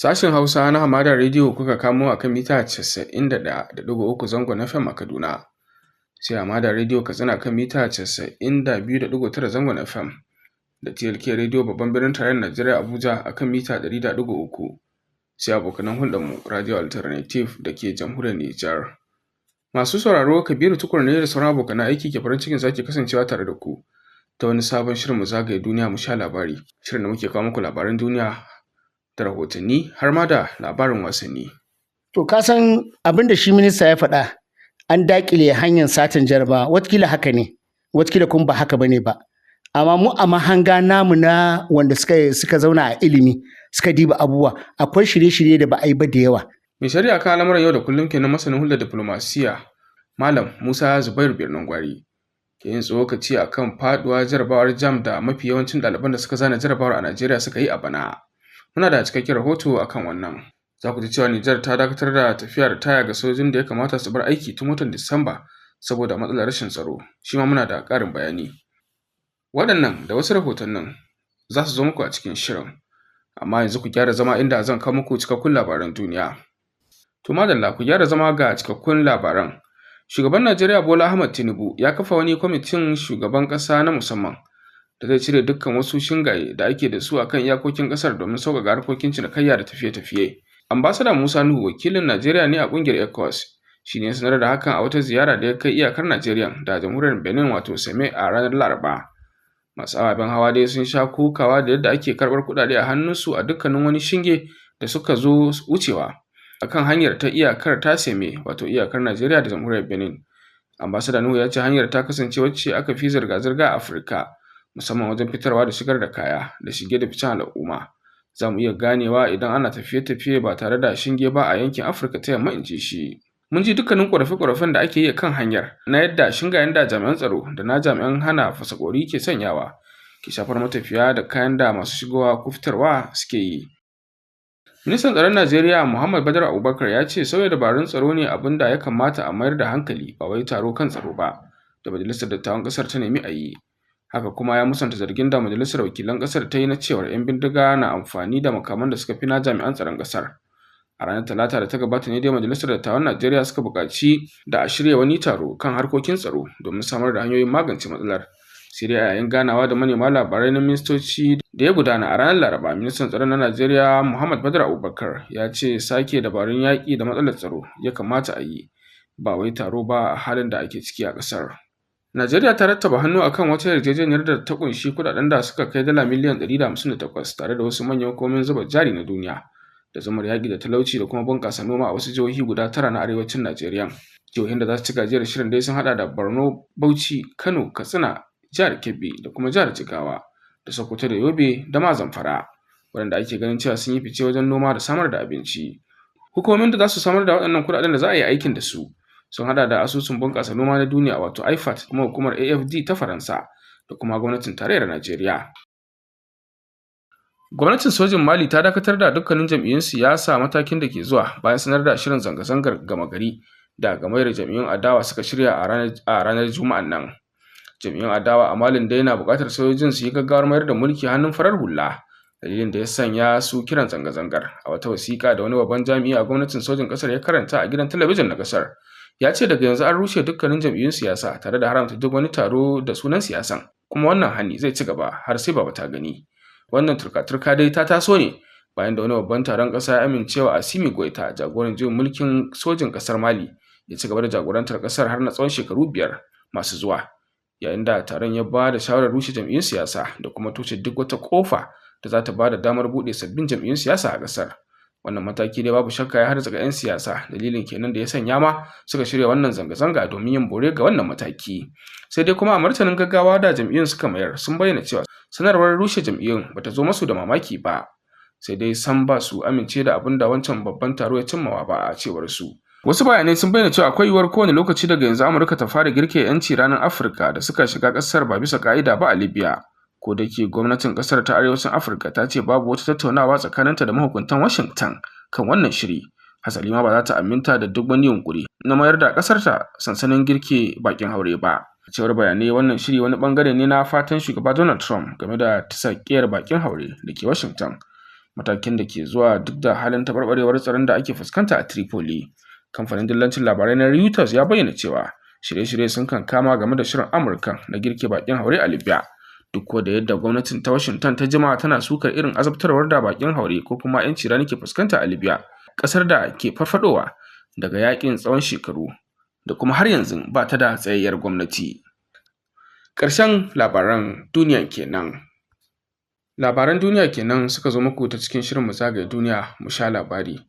Sashen Hausa na Hamada Rediyo kuka kamo a kan mita 91.3 zangon FM a Kaduna. Sai Hamada Rediyo Katsina kan mita 92.9 zangon FM da TLK Rediyo babban birnin tarayyar Najeriya Abuja a kan mita 100.3. Sai abokanan hulɗarmu Radio Alternative da ke jamhuriyar Nijar. Masu sauraro, Kabiru Tukur ne da sauran abokan aiki ke farin cikin sake kasancewa tare da ku ta wani sabon shirin Mu Zagaye Duniya Mu Sha Labari. Shirin da muke kawo muku labaran duniya da rahotanni har ma da labarin wasanni. To, ka san abin da shi minista ya faɗa, an daƙile hanyar satan jarabawa, watakila haka ne, watakila kuma ba haka bane ba. Amma mu a mahanga namu na wanda suka zauna a ilimi suka diba abubuwa, akwai shirye-shirye da ba a yi ba da yawa. Mai sharhi kan al'amuran yau da kullum kenan, masanin hulɗar diflomasiyya, Malam Musa Zubairu Birnin Gwari, ke yin tsokaci a kan faɗuwa jarabawar JAMB da mafi yawancin ɗaliban da suka zana jarabawar a Najeriya suka yi a bana. Muna da cikakken rahoto a kan wannan. Za ku ji cewa Nijar ta dakatar da tafiya ritaya ga sojojin da ya kamata su bar aiki tun watan Disamba saboda matsalar rashin tsaro. Shi ma muna da ƙarin bayani. Waɗannan da wasu rahotannin za su zo muku a cikin shirin. Amma yanzu ku gyara zama, inda zan kawo muku cikakkun labaran duniya. To madalla, ku gyara zama ga cikakkun labaran. Shugaban Najeriya Bola Ahmed Tinubu ya kafa wani kwamitin shugaban ƙasa na musamman da zai cire dukkan wasu shingaye da ake da su akan iyakokin ƙasar domin sauƙaƙa harkokin cinikayya da tafiye-tafiye. Ambasada Musa Nuhu wakilin Najeriya ne a ƙungiyar ECOWAS. Shi ne ya sanar da hakan a wata ziyara da ya kai iyakar Najeriya da jamhuriyar Benin, wato Seme, a ranar Laraba. Masu ababen hawa dai sun sha kokawa da yadda ake karɓar kuɗaɗe a hannunsu a dukkanin wani shinge da suka zo wucewa akan hanyar ta iyakar ta Seme, wato iyakar Najeriya da jamhuriyar Benin. Ambasada Nuhu ya ce hanyar ta kasance wacce aka fi zirga-zirga a Afirka, musamman wajen fitarwa da shigar da kaya da shige da ficen al'umma. Za mu iya ganewa idan ana tafiye-tafiye ba tare da shinge ba a yankin Afirka ta Yamma, in ji shi. Mun ji dukkanin ƙorafe-ƙorafen da ake yi kan hanyar na yadda shingayen da jami'an tsaro da na jami'an hana fasakori ke sanyawa ke shafar matafiya da kayan da masu shigowa ko fitarwa suke yi. Ministan tsaron Najeriya Muhammad Badar Abubakar ya ce sauya dabarun tsaro ne abin da ya kamata a mayar da hankali, ba wai taro kan tsaro ba da Majalisar Dattawan ƙasar ta nemi a yi. Haka kuma ya musanta zargin da Majalisar Wakilan ƙasar ta yi na cewar 'yan bindiga na amfani da makaman da suka fi na jami'an tsaron ƙasar. A ranar Talata da ta gabata ne dai Majalisar Dattawan Najeriya suka buƙaci da a shirya wani taro kan harkokin tsaro domin samar da hanyoyin magance matsalar. Sai dai a yayin ganawa da manema labarai na ministoci da ya gudana a ranar Laraba, ministan tsaron na Najeriya Muhammad Badar Abubakar ya ce sake dabarun yaƙi da matsalar tsaro ya kamata a yi, ba wai taro ba a halin da ake ciki a ƙasar. Najeriya ta rattaba hannu akan wata yarjejeniyar da ta ƙunshi kuɗaɗen da suka kai dala miliyan 158 tare da wasu manyan hukumomin zuba jari na duniya da zumar yaƙi da talauci da kuma bunƙasa noma a wasu jihohi guda tara na arewacin Najeriya. Jihohin da za su ci gajiyar shirin dai sun haɗa da Borno, Bauchi, Kano, Katsina, jihar Kebbi da kuma jihar Jigawa da Sokoto da Yobe da ma Zamfara, waɗanda ake ganin cewa sun yi fice wajen noma da samar da abinci. Hukumomin da za su samar da waɗannan kuɗaɗen da za a yi aikin da su sun haɗa da Asusun Bunƙasa Noma na Duniya, wato IFAD, kuma hukumar AFD ta Faransa da kuma gwamnatin tarayyar Najeriya. Gwamnatin sojin Mali ta dakatar da dukkanin jam'iyyun siyasa, matakin da ke zuwa bayan sanar da shirin zanga-zangar gama gari da gamayyar jam'iyyun adawa suka shirya a ranar Juma'an nan. Jam'iyyun adawa a Malin dai na buƙatar sojojin su yi gaggawar mayar da mulki hannun farar hula, dalilin da ya sanya su kiran zanga-zangar. A wata wasiƙa da wani babban jami'i a gwamnatin sojin ƙasar ya karanta a gidan talabijin na ƙasar, ya ce daga yanzu an rushe dukkanin jam'iyyun siyasa tare da haramta duk wani taro da sunan siyasan, kuma wannan hani zai ci gaba har sai baba ta gani. Wannan turka-turka dai ta taso ne bayan da wani babban taron ƙasa ya amincewa Assimi Goita, jagoran juyin mulkin sojin ƙasar Mali, ya ci gaba da jagorantar ƙasar har na tsawon shekaru 5 masu zuwa, yayin da taron ya ba da shawarar rushe jam'iyyun siyasa da kuma toshe duk wata ƙofa da za ta ba da damar buɗe sabbin jam'iyyun siyasa a ƙasar. Wannan mataki dai babu shakka ya harzuka 'yan siyasa, dalilin kenan da ya sanya ma suka shirya wannan zanga-zanga domin yin bore ga wannan mataki. Sai dai kuma a martanin gaggawa da jam'iyyun suka mayar, sun bayyana cewa sanarwar rushe jam'iyyun bata zo masu da mamaki ba, sai dai sam ba su amince da abin da wancan babban taro ya cimmawa ba, a cewar su. Wasu bayanai sun bayyana cewa akwai yiwuwar kowane lokaci daga yanzu Amurka ta fara girke 'yanci ranin Afirka da suka shiga ƙasar ba bisa ƙa'ida ba a Libya. Ko da ke gwamnatin ƙasar ta arewacin Afirka ta ce babu wata tattaunawa tsakaninta da mahukuntan Washington kan wannan shiri. Hasali ma ba za ta aminta da duk wani yunƙuri na mayar da ƙasarta sansanin girke baƙin haure ba. A cewar bayanai, wannan shiri wani ɓangare ne na fatan shugaba Donald Trump game da tisa ƙeyar baƙin haure da ke Washington. Matakin da ke zuwa duk da halin taɓarɓarewar tsaron da ake fuskanta a Tripoli. Kamfanin dillancin labarai na Reuters ya bayyana cewa shirye-shirye sun kankama game da shirin Amurka na girke bakin haure a Libya. Duk da yadda gwamnatin ta Washington ta jima tana sukar irin azabtarwar da bakin haure ko kuma 'yan rani ke fuskanta a Libya, ƙasar da ke farfadowa daga yakin tsawon shekaru da kuma har yanzu ba ta da tsayayyar gwamnati. Ƙarshen labaran duniya kenan. Labaran duniya kenan suka zo muku ta cikin shirin mu zagaye duniya mu sha labari.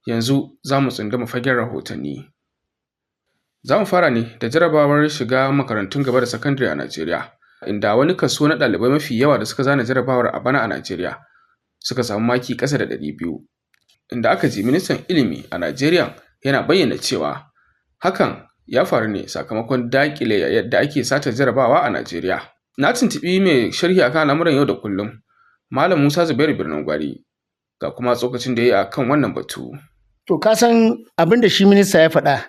Yanzu za mu tsunduma fagen rahotanni. Za mu fara ne da jarabawar shiga makarantun gaba da sakandare a Najeriya, inda wani kaso na ɗalibai mafi yawa da suka zana jarabawar a bana a Najeriya suka samu maki ƙasa da 200. Inda aka ji ministan ilimi a Najeriya yana bayyana cewa hakan ya faru ne sakamakon daƙile yadda ake sata jarabawa a Najeriya. Na tuntuɓi mai sharhi akan al'amuran yau da kullum, Malam Musa Zubairu Birnin Gwari, ga kuma tsokacin da ya yi a kan wannan batu. To ka san abin da shi minista ya faɗa,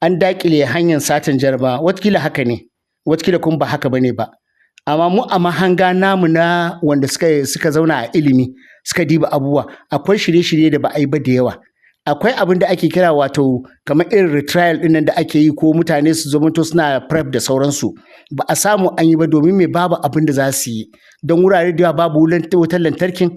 an daƙile hanyar satan jarabawa, watakila haka ne, watakila kuma ba haka bane ba. Amma mu a mahanga namu na wanda suka zauna a ilimi suka diba abubuwa, akwai shirye-shirye da ba a yi ba da yawa. Akwai abin da ake kira wato kamar irin retrial ɗin nan da ake yi ko mutane su zamanto suna prep da sauransu. Ba a samu an yi ba domin me babu abin da za su yi. Don wurare da yawa babu wutar lantarkin,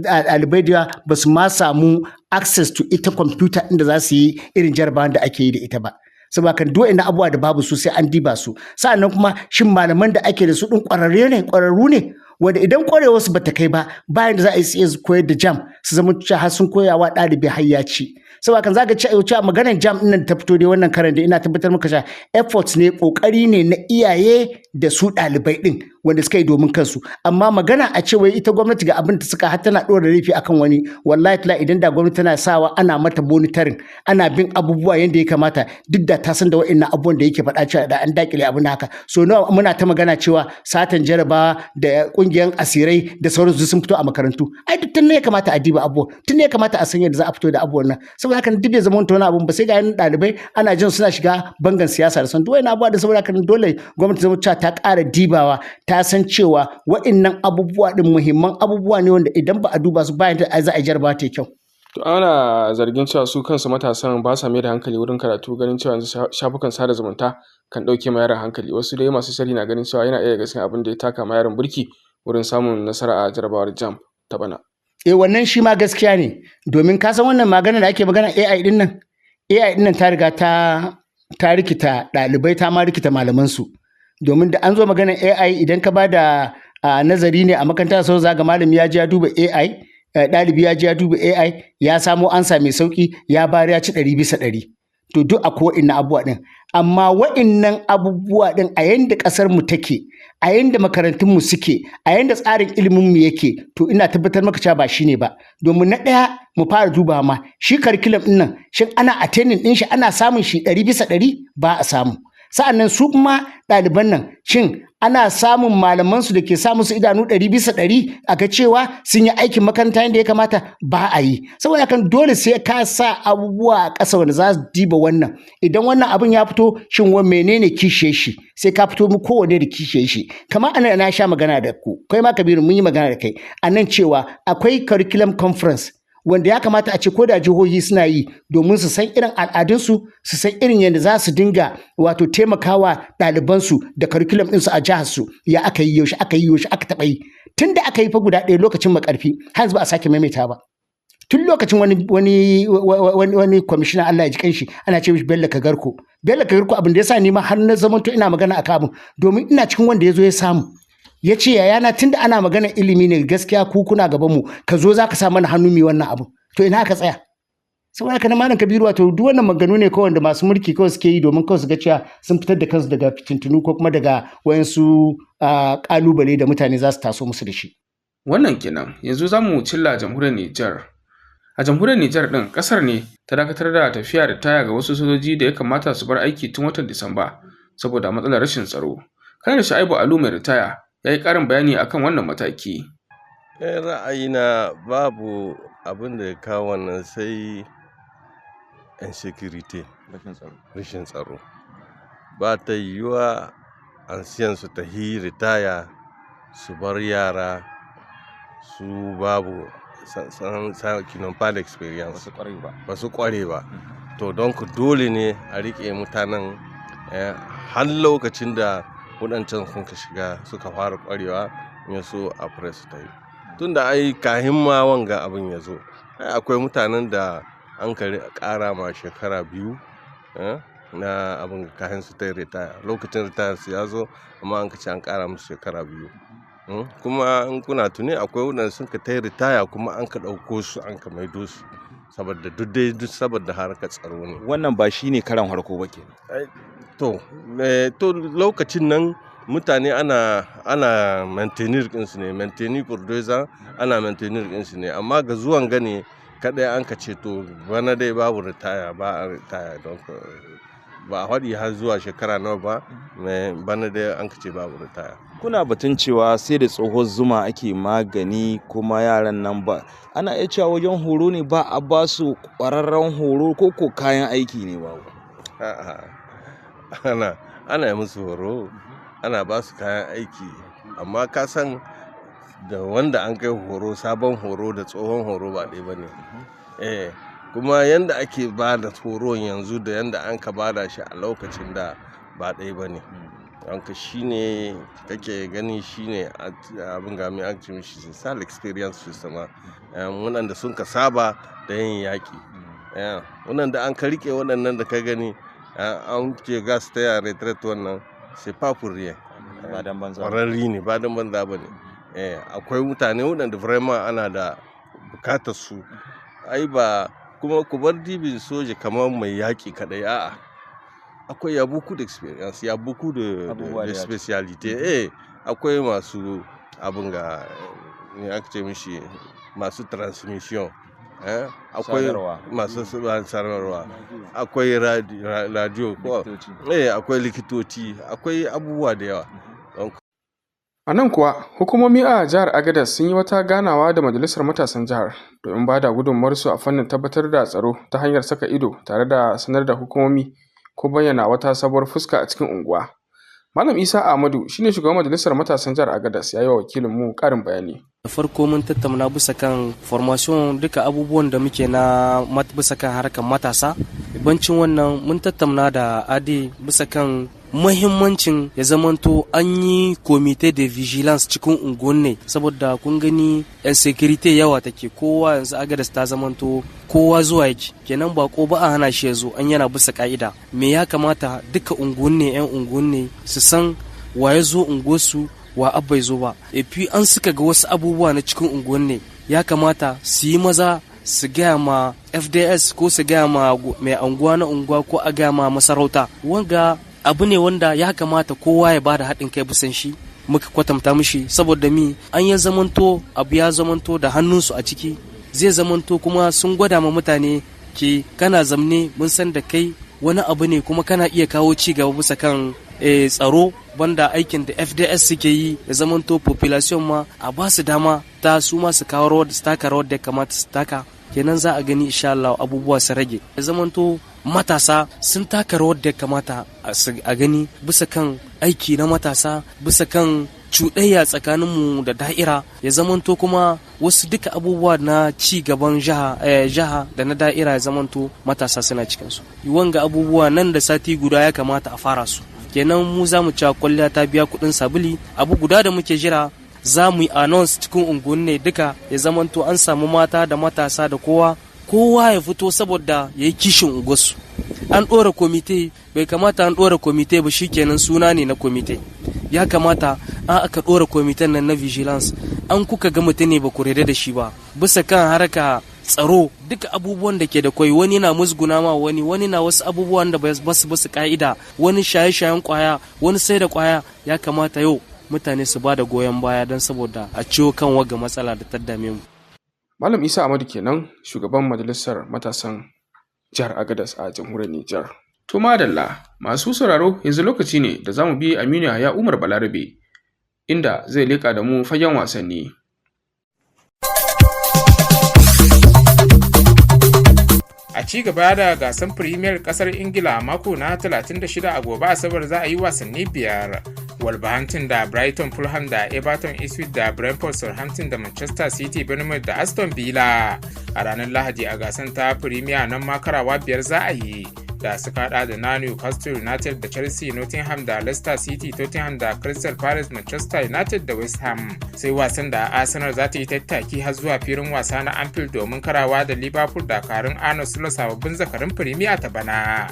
ɗalibai da yawa ba su ma samu access to ita kwamfuta inda za su yi irin jarabawan da ake yi da ita ba. Saboda kan duk waɗannan abubuwa da babu su sai an diba su. Sa'annan kuma shin malaman da ake da su ɗin ƙwararre ne, ƙwararru ne? Wanda idan ƙwarewarsu bata kai ba, bayan da za a yi su iya koyar da JAMB su zama cewa har sun koya wa ɗalibi har ya ci. Saboda kan zaka cewa maganar JAMB ɗin nan ta fito dai wannan karan da ina tabbatar maka cewa efforts ne, ƙoƙari ne na iyaye da su ɗalibai ɗin wanda suka yi domin kansu. Amma magana a ce wai ita gwamnati ga abin da suka har tana ɗora laifi akan wani, wallahi tallahi idan da gwamnati tana sawa ana mata monitoring, ana bin abubuwa yanda ya kamata, duk da ta san da wa'innan abubuwan da yake faɗa cewa da an daƙile abin haka. So nawa muna ta magana cewa satan jarabawa da ƙungiyar asirai da sauransu sun fito a makarantu. Ai duk tun ne ya kamata a diba abubuwan, tun ne ya kamata a san yadda za a fito da abubuwan nan. Saboda haka duk bai zama wani abun ba, sai ga yan ɗalibai ana jin suna shiga bangan siyasa da sauran duk wa'innan abubuwa da saboda haka dole gwamnati zama cewa ta ƙara dibawa, ta san cewa wa'innan abubuwa ɗin muhimman abubuwa ne wanda idan ba a duba su bayan da za a yi jarabawa ta kyau. To ana zargin cewa su kansu matasan ba sa mai da hankali wurin karatu, ganin cewa yanzu shafukan sada zumunta kan ɗauke ma yaran hankali. Wasu dai masu sharhi na ganin cewa yana ɗaya daga cikin abin da ya taka ma yaran burki wurin samun nasara a jarabawar JAMB ta bana. Eh, wannan shi ma gaskiya ne, domin ka san wannan magana da ake magana AI ɗin nan, AI ɗin nan ta riga ta rikita ɗalibai, ta ma rikita malamansu. Domin da an zo maganar AI, idan ka ba da nazari ne a makaranta sau za ga malami ya je ya duba AI, ɗalibi ya je ya duba AI, ya samo ansa mai sauƙi, ya bayar, ya ci 100 bisa 100. To duk akwai wa'innan abubuwa ɗin. Amma wa'innan abubuwa ɗin a yanda ƙasar mu take, a yanda makarantun mu suke, a yanda tsarin ilimin mu yake, to ina tabbatar maka cewa ba shi ne ba. Domin na ɗaya mu fara dubawa ma shi curriculum ɗin nan, shin ana attaining ɗin shi, ana samun shi 100 bisa 100? Ba a samu. Sa'annan su kuma ɗaliban nan, shin ana samun malaman su da ke sa musu idanu 100 bisa 100 a ga cewa sun yi aikin makaranta yadda ya kamata? Ba a yi. Saboda kan dole sai ka sa abubuwa a ƙasa wanda za su diba wannan. Idan wannan abin ya fito, shin wa menene kishiyar shi? Sai ka fito mu kowanne da kishiyar shi. Kamar ana na sha magana da ku, kai ma Kabiru mun yi magana da kai a nan cewa akwai curriculum conference wanda ya kamata a ce ko da jihohi suna yi domin su san irin al'adunsu, su san irin yadda za su dinga wato taimakawa ɗalibansu da curriculum ɗinsu a jiharsu. Ya aka yi, yaushe aka yi, yaushe aka taɓa yi? Tun da aka yi fa guda ɗaya lokacin Makarfi, har yanzu ba a sake maimaita ba. Tun lokacin wani kwamishina, Allah ya ji kanshi, ana ce mishi Bello Kagarko. Bello Kagarko, abin da yasa ni ma har na zamanto ina magana akan abin, domin ina cikin wanda ya zo ya samu ya ce, yayana, tunda ana magana ilimi ne, gaskiya ku kuna gaban mu, ka zo za ka sa mana hannu mu wannan abu. To ina aka tsaya? Saboda haka na Malam Kabiru, wato duk wannan maganganu ne kawai da masu mulki kawai suke yi domin kawai su ga cewa sun fitar da kansu daga fitintunu ko kuma daga wayansu kalubale da mutane za su taso musu da shi. Wannan kenan, yanzu za mu cilla jamhuriyar Nijar. A jamhuriyar Nijar ɗin, ƙasar ne ta dakatar da tafiya ritaya ga wasu sojoji da ya kamata su bar aiki tun watan Disamba saboda matsalar rashin tsaro. Kanar Sha'ibu Alu mai ritaya ya yi ƙarin bayani akan wannan mataki. Ra'ayina babu abin da ya kawo wannan sai insecurity, rashin tsaro. Ba ta yiwuwa anciens su tahi ritaya su bar yara su babu sans qui n'ont pas d'expérience, ba su ba su kware ba. To don ku dole ne a rike mutanen har lokacin da waɗancan sun ka shiga suka fara kwarewa, in so a su ta yi. Tunda ai kahin ma wanga abin ya zo, ai akwai mutanen da an ka ƙara ma shekara 2 na abin kahin su ta yi ritaya. Lokacin ritaya su ya zo, amma an ka ce an ƙara musu shekara 2. Kuma in kuna tuni, akwai waɗanda sun ka ta yi ritaya kuma an ka ɗauko su an ka maido su, saboda duk dai duk saboda harkar tsaro ne. Wannan ba shi ne karan harko ba ke? To lokacin nan mutane ana maintenir ɗinsu ne, maintenir pour 2 ans, ana maintenir ɗinsu ne. Amma ga zuwan gane kaɗai an ka ce to bana dai babu ritaya, ba a ritaya. Don ba a faɗi har zuwa shekara nawa ba, bana dai an ka ce babu ritaya. Kuna batun cewa sai da tsohon zuma ake magani, kuma yaran nan ba ana iya cewa wajen horo ne ba a ba su ƙwararren horo, ko kayan aiki ne babu? Ana yi musu horo, ana ba su kayan aiki, amma ka san da wanda an kai horo, sabon horo da tsohon horo ba ɗaya ba ne. Kuma yanda ake ba da horon yanzu da yanda an ka ba da shi a lokacin da ba ɗaya ba ne. Don ka shi ne kake gani, shi ne abin ga mai ake ce mishi, c'est ça l'expérience justement. Waɗanda sun ka saba da yin yaƙi, waɗanda an ka riƙe, waɗannan da ka gani an ce gas ta ya retraite, wannan c'est pas pour rien. Ba dan banza. Ƙwararri ne, ba dan banza ba ne. Akwai mutane waɗanda vraiment ana da bukatar su. Ai ba kuma ku bar dibin soja kamar mai yaƙi kaɗai, a'a, akwai ya beaucoup d'expérience, ya beaucoup de spécialité. Akwai masu abin ga ne aka ce mishi, masu transmission, akwai masu sadarwa, akwai radio ko akwai likitoci, akwai abubuwa da yawa. A nan kuwa, hukumomi a jihar Agadez sun yi wata ganawa da majalisar matasan jihar domin ba da gudunmawarsu a fannin tabbatar da tsaro ta hanyar saka ido tare da sanar da hukumomi ko bayyana wata sabuwar fuska a cikin unguwa. Malam Isa Ahmadu shine shugaban majalisar matasan jihar Agadez, ya yi wa wakilinmu ƙarin bayani. Da farko mun tattauna bisa kan formation, duka abubuwan da muke na bisa kan harkar matasa. Bancin wannan, mun tattauna da ade bisa kan muhimmancin ya zamanto an yi comité de vigilance cikin unguwanni, saboda kun gani insécurité yawa take. Kowa yanzu Agadez ta zamanto kowa zuwa yake kenan, bako ba a hana shi ya zo an yana bisa ka'ida. Me ya kamata duka unguwanni, yan unguwanni su san wa ya zo unguwarsu, wa bai zo ba. Epi an suka ga wasu abubuwa na cikin unguwanni, ya kamata su yi maza su gaya ma FDS ko su gaya ma mai anguwa na unguwa ko a gaya ma masarauta. Wanga abu ne wanda ya kamata kowa ya bada haɗin kai bisan shi. Muka kwatanta mishi saboda mi an ya zamanto abu ya zamanto da hannunsu a ciki, zai zamanto kuma sun gwada ma mutane ke kana zamne, mun san da kai wani abu ne, kuma kana iya kawo ci gaba bisa kan tsaro, banda aikin da FDS suke yi. Ya zamanto population ma a ba su dama ta su ma su kawo rawar, su taka rawar da ya kamata su taka. Kenan za a gani insha Allah abubuwa su rage, ya zamanto matasa sun taka rawar da ya kamata a gani bisa kan aiki na matasa, bisa kan cuɗayya tsakaninmu da da'ira. Ya zamanto kuma wasu duka abubuwa na ci gaban jiha da na da'ira, ya zamanto matasa suna cikinsu. Wanga abubuwa nan da sati guda ya kamata a fara su. Kenan mu za mu cewa kwalliya ta biya kuɗin sabuli. Abu guda da muke jira, za mu yi announce cikin unguwanni duka, ya zamanto an samu mata da matasa da kowa kowa ya fito saboda ya yi kishin unguwarsu. An ɗora komite, bai kamata an ɗora komite ba shikenan, suna ne na komite. Ya kamata an aka ɗora komitan nan na vigilance, an kuka ga mutum ne ba ku yarda da shi ba bisa kan harka tsaro, duka abubuwan da ke da kwai, wani na musguna ma wani, wani na wasu abubuwan da ba su basu ka'ida, wani shaye-shayen kwaya, wani sai da kwaya, ya kamata yau mutane su ba da goyon baya don saboda a ciwo kan wagga matsala da ta dame mu. Malam Isa Ahmadu kenan, shugaban majalisar matasan jihar Agadez a jamhuriyar Nijar. To madalla, masu sauraro, yanzu lokaci ne da za mu bi Aminu Yahaya Umar Balarabe, inda zai leƙa da mu fagen wasanni. A ci gaba da gasar Premier kasar Ingila, mako na 36, a gobe Asabar za a yi wasanni 5. Wolverhampton da Brighton, Fulham da Everton, Ipswich da Brentford, Southampton da Manchester City, Bournemouth da Aston Villa. A ranar Lahadi a gasan ta Premier nan ma karawa biyar za a yi, da suka hada da na Newcastle United da Chelsea, Nottingham da Leicester City, Tottenham da Crystal Palace, Manchester United da West Ham. Sai wasan da Arsenal za ta yi tattaki har zuwa filin wasa na Anfield domin karawa da Liverpool, dakarun Arne Slot, sababbin zakarin Premier ta bana.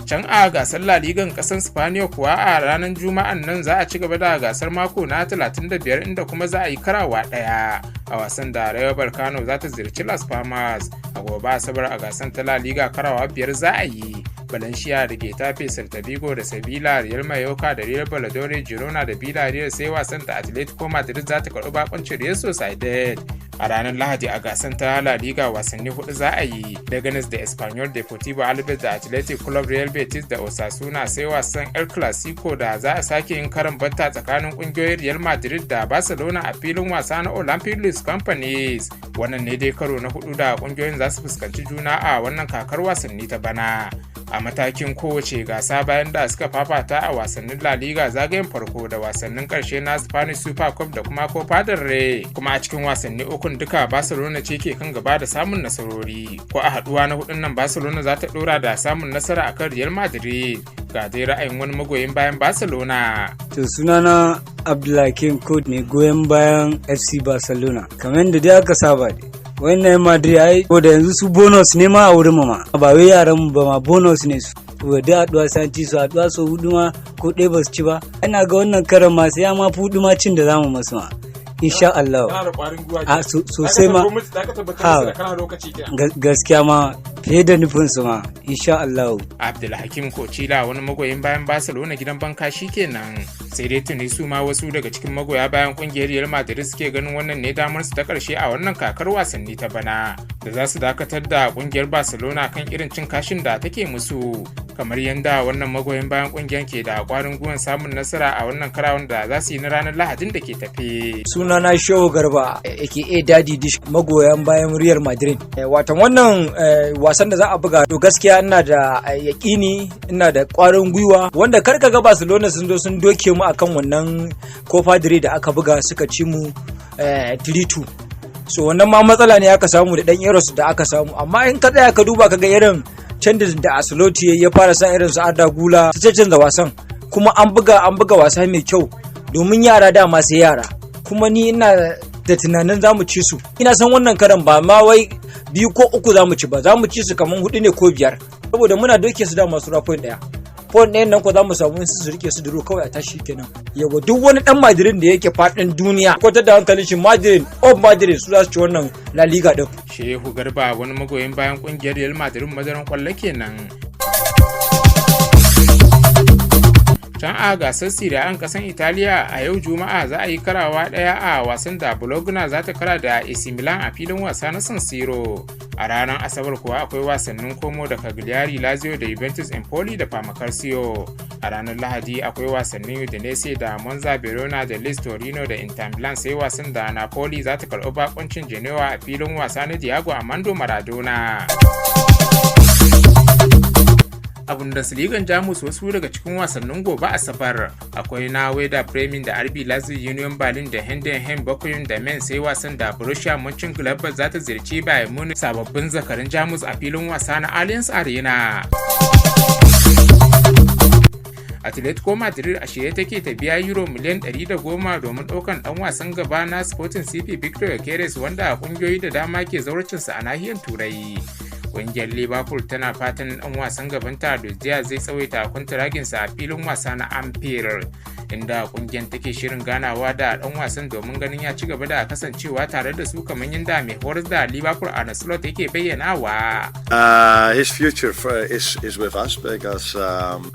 Can a gasar La Ligan kasan Spaniya kuwa, a ranar Juma'an nan za a ci gaba da gasar mako na 35, inda kuma za a yi karawa daya a wasan da Rayo Vallecano za ta ziyarci Las Palmas. A gobe Asabar a gasar ta La Liga karawa biyar za a yi: Valencia da Getafe, Celta Vigo da Sevilla, Real Mallorca da Real Valladolid, Girona da Villarreal, sai wasan da Atletico Madrid za ta karɓi bakoncin Real Sociedad. A ranar Lahadi a gasar ta La Liga wasanni hudu za a yi: Leganes da Espanyol, Deportivo Alaves da Athletic Club, Real Betis da Osasuna, sai wasan El Clasico da za a sake yin karin batta tsakanin kungiyoyin Real Madrid da Barcelona a filin wasa na Olympic Lluis Companys. Wannan ne dai karo na hudu da kungiyoyin za su fuskanci juna a wannan kakar wasanni ta bana a matakin kowace gasa, bayan da suka fafata a wasannin La Liga zagayen farko da wasannin karshe na Spanish Super Cup da kuma Copa del Rey. Kuma a cikin wasanni ukun duka, Barcelona ce ke kan gaba da samun nasarori. Ko a haduwa na hudun nan Barcelona za ta dora da samun nasara akan Real Madrid? Ga dai ra'ayin wani magoyin bayan Barcelona. To, sunana Abdulhakim Code, mai goyon bayan FC Barcelona. Kamar da dai aka saba dai, wannan Madrid ai ko da yanzu su bonus ne ma a wurin ma, ba wai yaran mu ba ma, bonus ne su. Wadda haɗuwa sai an ci su, haɗuwa sau hudu ma ko ɗaya ba su ci ba. Ina ga wannan karan ma sai ya ma fi hudu ma cin da zamu masu ma, insha Allah. A sosai ma. Ha, gaskiya ma fiye da nufin su ma, insha Allah. Abdulhakim Kocila, wani magoyin bayan Barcelona gidan banka kenan. Sai dai tuni su ma wasu daga cikin magoya bayan kungiyar Real Madrid suke ganin wannan ne damar su ta karshe a wannan kakar wasanni ta bana da za su dakatar da kungiyar Barcelona kan irin cin kashin da take musu, kamar yadda wannan magoyin bayan kungiyar ke da kwarin gwiwan samun nasara a wannan karawan da za su yi na ranar Lahadin da ke tafe. Sunana Shehu Garba, aka Daddy Dish, magoyan bayan Real Madrid. Watan wannan wasan da za a buga, to gaskiya ina da yaƙini, ina da ƙwarin gwiwa, wanda kar ka ga Barcelona sun zo sun doke mu akan wannan Copa del Rey da aka buga, suka ci mu 3-2. So wannan ma matsala ne aka samu da dan errors da aka samu. Amma in ka tsaya ka duba ka ga irin canjin da Ancelotti ya fara sa, irin su Arda Gula, su canza wasan, kuma an buga wasa mai kyau, domin yara dama sai yara. Kuma ni ina da tunanin za mu ci su. Ina san wannan karan ba ma wai biyu ko uku za mu ci ba, za mu ci su kamar hudu ne ko biyar, saboda muna doke su da masu point daya. Point ɗayan nan ko za mu samu su rike su duro kawai, a tashi kenan. Yawa, duk wani dan Madrid da yake faɗin duniya, kwatar da hankalin shi, Madrid of Madrid su za su ci wannan La Liga din. Shehu Garba, wani magoyin bayan kungiyar Real Madrid madaran kwallo kenan. Can a gasar Serie A kasan Italiya, a yau Juma'a za a yi karawa daya a wasan da Bologna za ta kara da AC Milan a filin wasa na San Siro. A ranar Asabar kuwa akwai wasannin Como da Cagliari, Lazio da Juventus, Empoli da Parma Calcio. A ranar Lahadi akwai wasannin Udinese da Monza, Verona da Lecce, Torino da Inter Milan, sai wasan da Napoli za ta karɓi bakuncin Genoa a filin wasa na Diego Armando Maradona. A Bundesligan Jamus, wasu daga cikin wasannin gobe Asabar akwai na Werder Bremen da RB Leipzig, Union Berlin da Heidenheim, Bochum da Mainz, sai wasan da Borussia Mönchengladbach za ta ziyarci Bayern Munich, sababbin zakarin Jamus, a filin wasa na Allianz Arena. Atletico Madrid a shirye take ta biya euro miliyan 110 domin ɗaukan ɗan wasan gaba na Sporting CP Victor Gyokeres, wanda kungiyoyi da dama ke zawarcinsa a nahiyar Turai. Ƙungiyar Liverpool tana fatan ɗan wasan gabanta Luis Diaz zai tsawaita kwantaraginsa a filin wasa na Anfield, inda ƙungiyar take shirin ganawa da ɗan wasan domin ganin ya ci gaba da kasancewa tare da su, kamar yadda mai horar da Liverpool Arne Slot yake bayyanawa. His future is with us because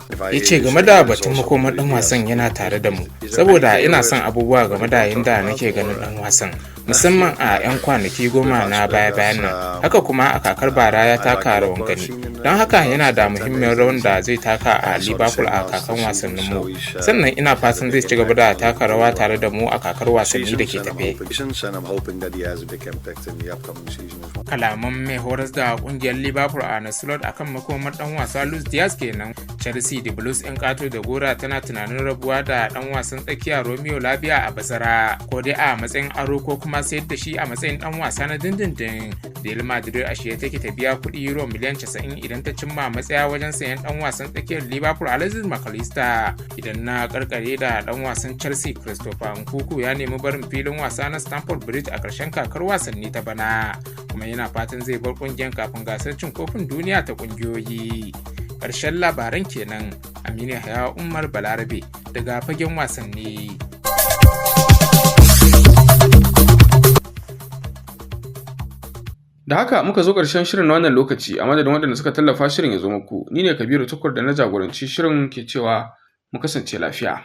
if I Ya ce game da batun makomar ɗan wasan, yana tare da mu, saboda ina son abubuwa game da yadda nake ganin ɗan wasan, musamman a 'yan kwanaki 10 na baya-bayan nan. Haka kuma a kakar bara ya taka rawan gani, don haka yana da muhimmiyar rawan da zai taka a Liverpool a kakan wasannin mu. Sannan ina fatan zai ci gaba da taka rawa tare da mu a kakar wasanni da ke tafe. Kalaman mai horas da kungiyar Liverpool Arne Slot akan makomar dan wasa Luis Diaz kenan. Chelsea da Blues 'yan kato da gora tana tunanin rabuwa da dan wasan tsakiya Romeo Lavia a bazara, ko dai a matsayin aro ko kuma sayar da shi a matsayin dan wasa na dindindin. Real Madrid a shirye take ta biya kuɗi euro miliyan 90 idan ta cimma matsaya wajen sayan dan wasan tsakiyar Liverpool Alexis McAllister. Idan na karkare da dan wasan Chelsea Christopher Nkunku ya nemi barin filin wasa na Stamford Bridge a ƙarshen kakar wasanni ta bana, kuma yana fatan zai bar kungiyar kafin gasar cin kofin duniya ta kungiyoyi. Ƙarshen labaran kenan, Aminu Haya Umar Balarabe daga fagen wasanni. Da haka muka zo ƙarshen shirin na wannan lokaci. A madadin waɗanda suka tallafa shirin ya zo muku, ni ne Kabiru Tukur da na jagoranci shirin ke cewa mu kasance lafiya.